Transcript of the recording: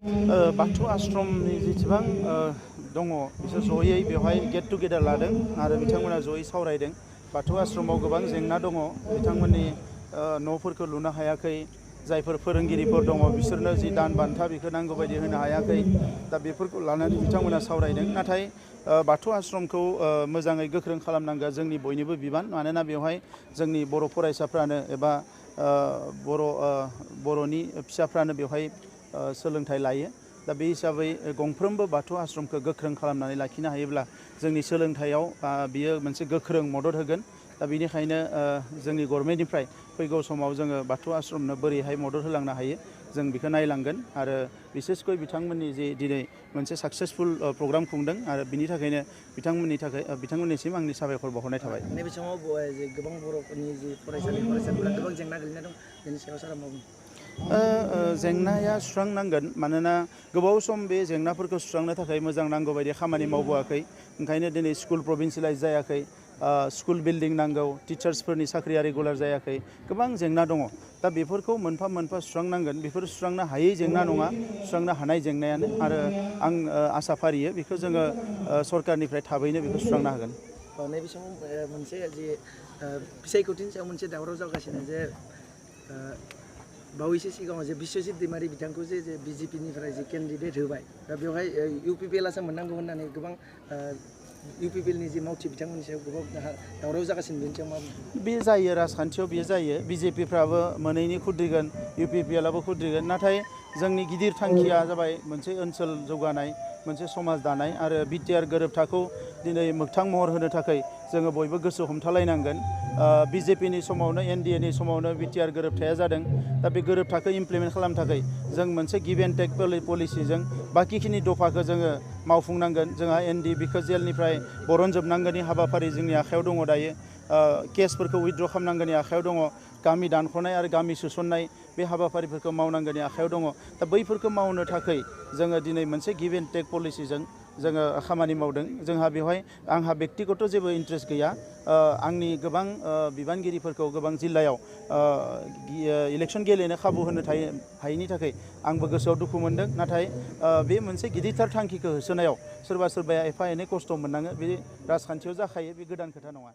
बाथौ आश्रमनि जेसेबां दङ बिसोर जयै बेवहाय गेट टुगेदार लादों आरो बिथांमोना जयै सावरायदों। बाथौ आश्रमाव गोबां जेंना दङ, बिथांमोननि न'फोरखौ लुनो हायाखै, जायफोर फोरोंगिरिफोर दङ बिसोरनो जि दान बान्था बेखौ नांगौ बायदि होनो हायाखै। दा बेफोरखौ लानानै बिथांमोना सावरायदों। नाथाय बाथौ आश्रमखौ मोजाङै गोख्रों खालामनांगौआ जोंनि बयनिबो बिबान। मानोना बेवहाय जोंनि बर' फरायसाफ्रानो एबा बर'नि फिसाफ्रानो बेवहाय सोलोंथाइ लायो। दा बे हिसाबै गंफ्रोमबो बाथौ आश्रमखौ गोख्रों खालामनानै लाखिनो हायोब्ला जोंनि सोलोंथाइयाव बियो मोनसे गोख्रों मदद होगोन। दा बेनिखायनो जोंनि गभर्नमेन्टनिफ्राय फैगौ समाव जोङो बाथौ आश्रमनो बोरैहाय मदद होलांनो हायो जों बेखौ नायलांगोन। आरो बिसेसकय बिथांमोननि जे दिनै मोनसे साक्सेसफुल प्रग्राम खुंदों आरो बिनि थाखायनो बिथांमोननिसिम आंनि साबायखर बावहरनाय थाबाय। नैबे समाव गोबां बर'फोरनि जि फरायसालिफोरा गोबां जेंना गोलैना दं, बेनि सायाव सारा मा बुङो? जेंनाया सुस्रांनांगोन। मानोना गोबाव सम बे जेंनाफोरखौ सुस्रांनो थाखाय मोजां नांगौ बायदि खामानि मावबोआखै। ओंखायनो दिनै स्कुल प्रभिन्सियेलाइज जायाखै, स्कुल बिल्डिं नांगौ, टिचार्सफोरनि साख्रिया रेगुलार जायाखै, गोबां जेंना दङ। दा बेफोरखौ मोनफा मोनफा सुस्रांनांगोन। बेफोर सुस्रांनो हायै जेंना नङा, सुस्रांनो हानाय जेंनायानो। आरो आं आसा फारियो बेखौ जोङो सरकारनिफ्राय थाबैनो बेखौ सुस्रांनो हागोन। नैबे समाव मोनसे जि बिसायख'थिनि सायाव मोनसे दावराव जागासिनो जे बावैसो सिगाङाव जे बिस्वजित दैमारि बिथांखौ जे बिजेपिनिफ्राय जे केन्डिडेट होबाय, दा बेवहाय इउपिपिएलआसो मोननांगौ होननानै गोबां इउपिपिएलनि जि मावथि बिथांमोननि सायाव गोबां दावराव जागासिनो। बेनि सायाव मा बुङो? बे जायो, राजखान्थियाव बेयो जायो। बिजेपिफ्राबो मोनैनि खुद्रिगोन, इउपिपिएलआबो खुद्रिगोन। नाथाय जोंनि गिदिर थांखिया जाबाय मोनसे ओनसोल जौगानाय, मोनसे समाज दानाय आरो बिटिआर गोरोबथाखौ दिनै मोगथां महर होनो थाखाय जोङो बयबो गोसो हमथालायनांगोन। बिजेपिनि समावनो एनडिएनि समावनो बिटिआर गोरोबथाया जादों। दा बे गोरोबथाखौ इमप्लिमेन्ट खालामनो थाखाय जों मोनसे गिभ एन्ड टेक पलिसिजों बाखिखिनि दफाखौ जोङो मावफुंनांगोन। जोंहा एनडिबिखौ जेलनिफ्राय बरनजोबनांगौनि हाबाफारि जोंनि आखायाव दङ दायो। केसफोरखौ उइथड्र खालामनांगौनि आखायाव दङ। गामि दानख'नाय आरो गामि सोसननाय बे हाबाफारिफोरखौ मावनांगौनि आखायाव दङ। दा बैफोरखौ मावनो थाखाय जोङो दिनै मोनसे गिभ एन्ड टेक पलिसिजों जोङो खामानि मावदों। जोंहा बेवहाय आंहा बेक्तिगत जेबो इन्ट्रेस्ट गैया। आंनि गोबां बिबानगिरिफोरखौ गोबां जिल्लायाव इलेक्सन गेलेनो खाबु होनो हायैनि थाखाय आंबो गोसोआव दुखु मोनदों। नाथाय बे मोनसे गिदिरथार थांखिखौ होसोनायाव सोरबा सोरबाया एफा एनै खस्थ' मोननाङो, बे राजखान्थियाव जाखायो, बे गोदान खोथा नङा।